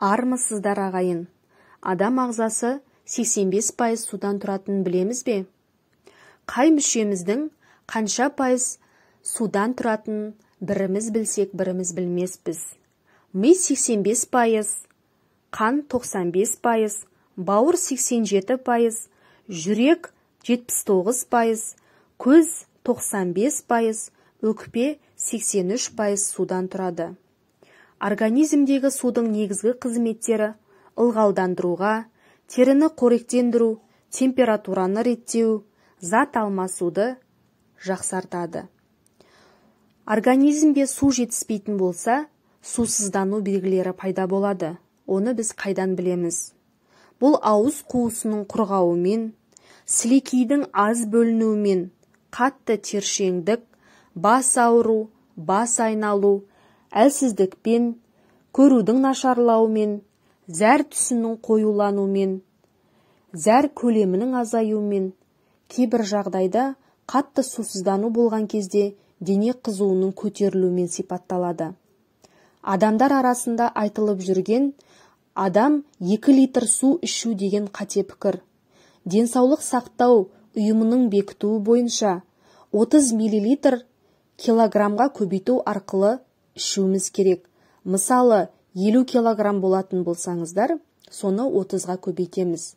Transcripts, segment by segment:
Армысыздар, ағайын! Адам ағзасы 85% судан тұратынын білеміз бе? Қай мүшеміздің қанша пайыз судан тұратынын біріміз білсек, біріміз білмеспіз. Ми 85%, қан 95%, бауыр 87%, жүрек 79%, көз 95%, өкпе 83% судан тұрады. Организмдегі судың негізгі қызметтері ылғалдандыруға, теріні қоректендіру, температураны реттеу, зат алмасуды жақсартады. Организмге су жетіспейтін болса, сусыздану белгілері пайда болады. Оны біз қайдан білеміз? Бұл ауыз қуысының құрғауымен, сілекейдің аз бөлінуімен, қатты тершеңдік, бас ауыру, бас айналу, әлсіздікпен, көрудің нашарлауымен, зәр түсінің қоюлануымен, зәр көлемінің азаюымен, кейбір жағдайда қатты сусыздану болған кезде дене қызуының көтерілуімен сипатталады. Адамдар арасында айтылып жүрген адам 2 литр су ішу деген қате пікір. Денсаулық сақтау ұйымының бекітуі бойынша 30 миллилитр килограммға көбейту арқылы ішуіміз керек. Мысалы, 50 килограмм болатын болсаңыздар, соны 30-ға көбейтеміз.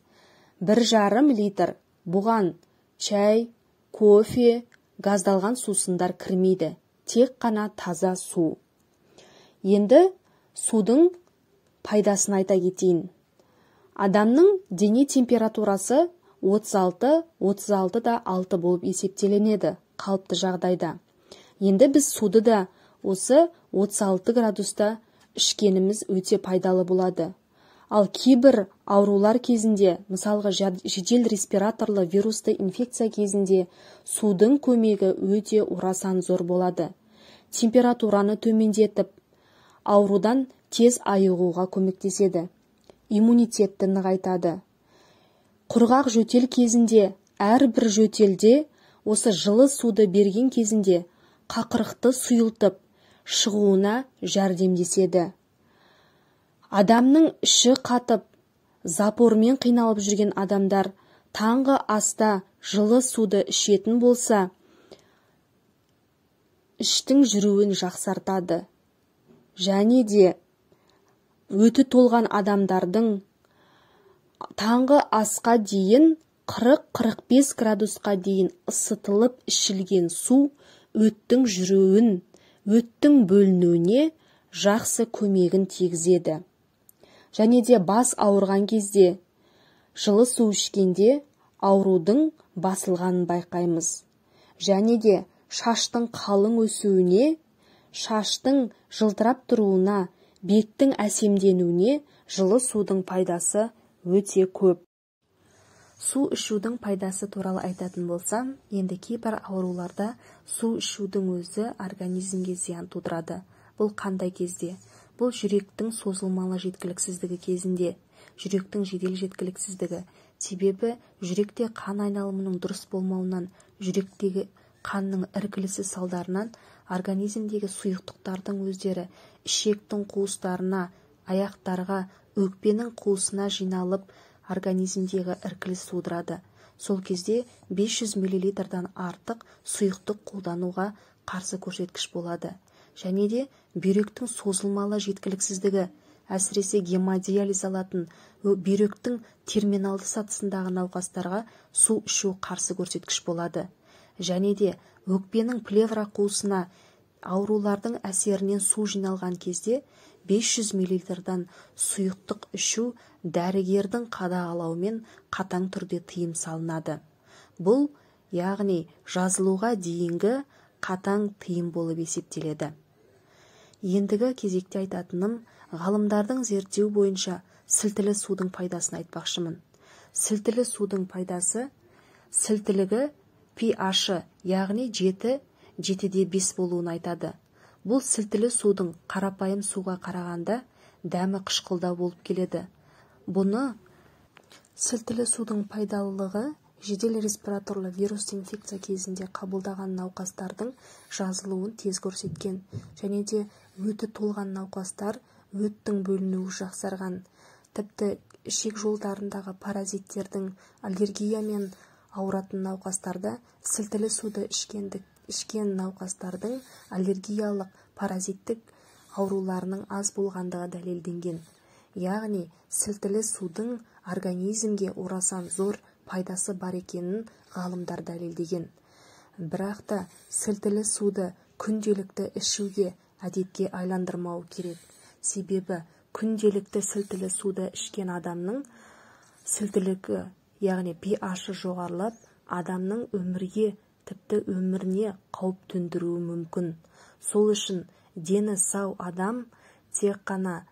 1,5 литр. Бұған чай, кофе, газдалған сусындар кірмейді. Тек қана таза су. Енді судың пайдасын айта кетейін. Адамның дене температурасы 36,6 болып есептеленеді қалыпты жағдайда. Енді біз суды да осы 36 градуста ішкеніміз өте пайдалы болады. Ал кейбір аурулар кезінде, мысалға жедел респираторлы вирусты инфекция кезінде судың көмегі өте орасан зор болады. Температураны төмендетіп, аурудан тез айығуға көмектеседі. Иммунитетті нығайтады. Құрғақ жөтел кезінде, әрбір жөтелде осы жылы суды берген кезінде қақырықты сұйылтып шығуына жәрдемдеседі. Адамның іші қатып, запормен қиналып жүрген адамдар таңғы аста жылы суды ішетін болса, іштің жүруін жақсартады. Және де өті толған адамдардың таңғы асқа дейін 40-45 градусқа дейін ысытылып ішілген су өттің жүруін, өттің бөлінуіне жақсы көмегін тигізеді. Және де бас ауырған кезде, жылы су ішкенде аурудың басылғанын байқаймыз. Және де шаштың қалың өсуіне, шаштың жылтырап тұруына, беттің әсемденуіне жылы судың пайдасы өте көп. Су ішудің пайдасы туралы айтатын болсам, енді кейбір ауруларда су ішудің өзі организмге зиян тудырады. Бұл қандай кезде? Бұл жүректің созылмалы жеткіліксіздігі кезінде, жүректің жедел жеткіліксіздігі. Себебі жүректе қан айналымының дұрыс болмауынан, жүректегі қанның іркілісі салдарынан организмдегі сұйықтықтардың өздері ішектің қуыстарына, аяқтарға, өкпенің қуысына жиналып, организмдегі іркіліс тудырады. Сол кезде 500 миллилитрдан артық сұйықтық қолдануға қарсы көрсеткіш болады. Және де бүйректің созылмалы жеткіліксіздігі, әсіресе гемодиализ алатын бүйректің терминалды сатысындағы науқастарға су ішу қарсы көрсеткіш болады. Және де өкпенің плевра қуысына аурулардың әсерінен су жиналған кезде 500 миллилитрдан сұйықтық ішу дәрігердің қадағалауымен қатаң түрде тыйым салынады. Бұл, яғни жазылуға дейінгі қатаң тыйым болып есептеледі. Ендігі кезекте айтатыным, ғалымдардың зерттеуі бойынша сілтілі судың пайдасын айтпақшымын. Сілтілі судың пайдасы сілтілігі pH, яғни 7,5 болуын айтады. Бұл сілтілі судың қарапайым суға қарағанда дәмі қышқылдау болып келеді. Бұны сілтілі судың пайдалылығы жедел респираторлы вирусты инфекция кезінде қабылдаған науқастардың жазылуын тез көрсеткен. Және де өті толған науқастар өттің бөлінуі жақсарған. Тіпті ішек жолдарындағы паразиттердің, аллергиямен ауыратын науқастарда сілтілі суды ішкен науқастардың аллергиялық паразиттік ауруларының аз болғандығы дәлелденген. Яғни сілтілі судың организмге орасан зор пайдасы бар екенін ғалымдар дәлелдеген. Бірақ та сілтілі суды күнделікті ішуге әдетке айландырмау керек. Себебі күнделікті сілтілі суды ішкен адамның сілтілігі, яғни pH-ы жоғарылап, адамның өмірге, тіпті өміріне қауіп төндіруі мүмкін. Сол үшін дені сау адам тек қана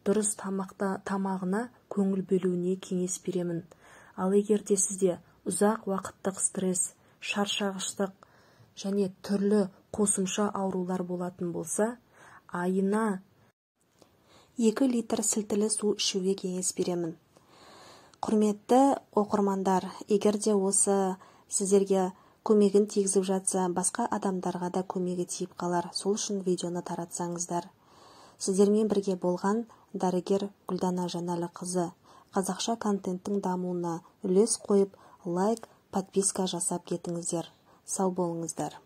дұрыс тамағына көңіл бөлуіне кеңес беремін. Ал егер де сізде ұзақ уақыттық стресс, шаршағыштық және түрлі қосымша аурулар болатын болса, айына 2 литр сілтілі су ішуге кеңес беремін. Құрметті оқырмандар, егер де осы сіздерге көмегін тигізіп жатса, басқа адамдарға да көмегі тиіп қалар. Сол үшін видеоны таратсаңыздар. Сіздермен бірге болған дәрігер Гүлдана Жанәліқызы. Қазақша контенттің дамуына үлес қойып, лайк, подписка жасап кетіңіздер. Сау болыңыздар.